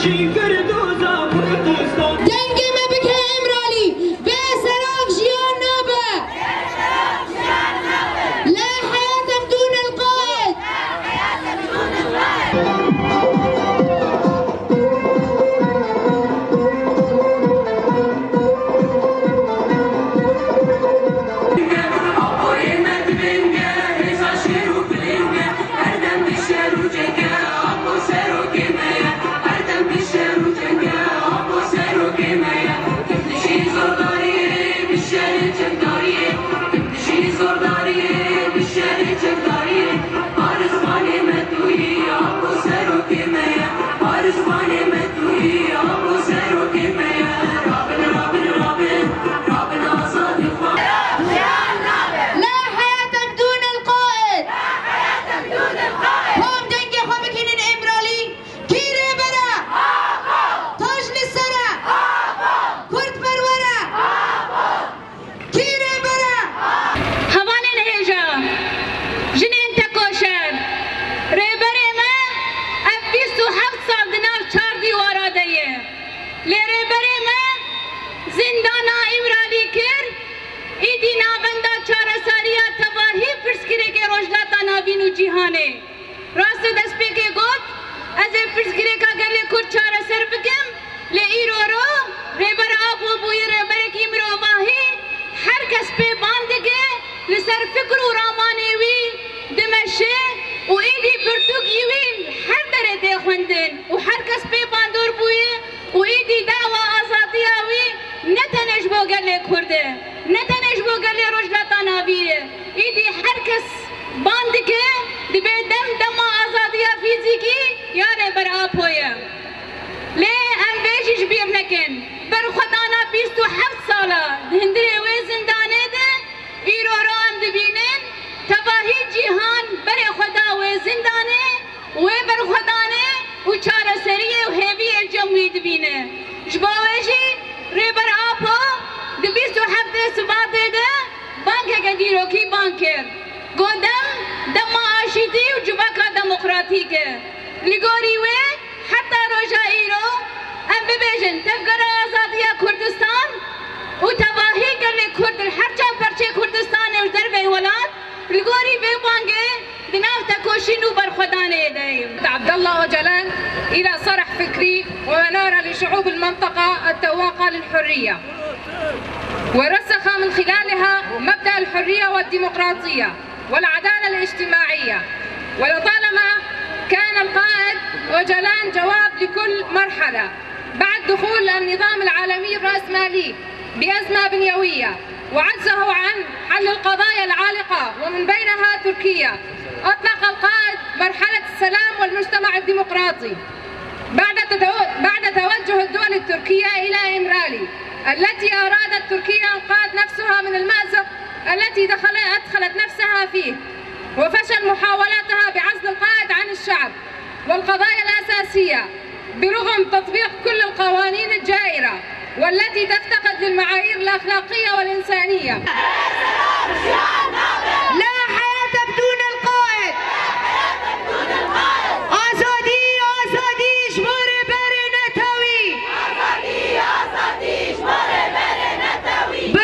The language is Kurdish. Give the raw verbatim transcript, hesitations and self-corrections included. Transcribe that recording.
Dengê me bike Îmralî, bê serok jiyan nabe. لا حياة بدون القائد. لا حياة بدون القائد. Kom dengê xwe bikînin Îmralî. Kî rêber e? Tac li ser e. Kurdperwer e. Kî rêber e? Hevalên hêja, jinên tekoşer, rêberê me ev bîst û heft sal di nav çar dîwara de ye. Lê rêberê me zindana Îmralî kir, îdî navenda çareseriya tevahî pirsgirêkê Rojhilata Navîn û cîhanê. Rastî destpêkê got, ez ê pirsgirêka gelê Kurd çareser bikim, lê îro ro Rêber Apo bûye rêberekî mirovahî, her kes pê ban dike, li ser fikr û ramanê wî dimeşe û êdî pirtûkî wî her derê tê xwendin û her kes pê bandor bûye û êdî dawa azadiya wî ne tenê ji bo gelê Kurd e, ne tenê ji bo gelê Rojhilata Navîn e. Êdî her kes ban dike, dibe dem dema azadiya fîzîkî ya Rêber Apo ye. Lê em vê jî ji bîr nekin. Berxwedana bîst û heft sala di hundirê wê zindanê de îro ro em dibînin, tevahî cîhan berê xwe da wê zindanê, wê berxwedanê û çareseriyê û hêviyê cem wî dibîne. Ji bo wê jî Rêber Apo di bîst û heftê Sibatê de bangeke dîrokî bang kir. Got dem, dema aşîtî û civaka demokratîk e. Li gorî wê heta roja îro em bibêjin Tevgera Azadiya Kurdistan û tevahî gelê Kurd li her çar perçê Kurdistanê û derveyî welat li gorî vê bangê di nav tekoşîn û berxwedanê de ye. عبد الله أوجالان إلى صرح فكري ومنارة لشعوب المنطقة التواقة للحرية، ورسخ من خلالها مبدأ الحرية والديمقراطية والعدالة الاجتماعية. ولطالما كان القائد أوجالان جواب لكل مرحلة بعد دخول النظام العالمي الرأسمالي بأزمة بنيوية وعجزه عن حل القضايا العالقة، ومن بينها تركيا، أطلق القائد مرحلة السلام والمجتمع الديمقراطي بعد تدو-، بعد توجه الدول التركية إلى إمرالي، التي أرادت تركيا إنقاذ نفسها من المأزق التي دخل-، أدخلت نفسها فيه، وفشل محاولاتها بعزل القائد عن الشعب والقضايا الأساسية برغم تطبيق كل القوانين الجائرة والتي تفتقد للمعايير الأخلاقية والإنسانية.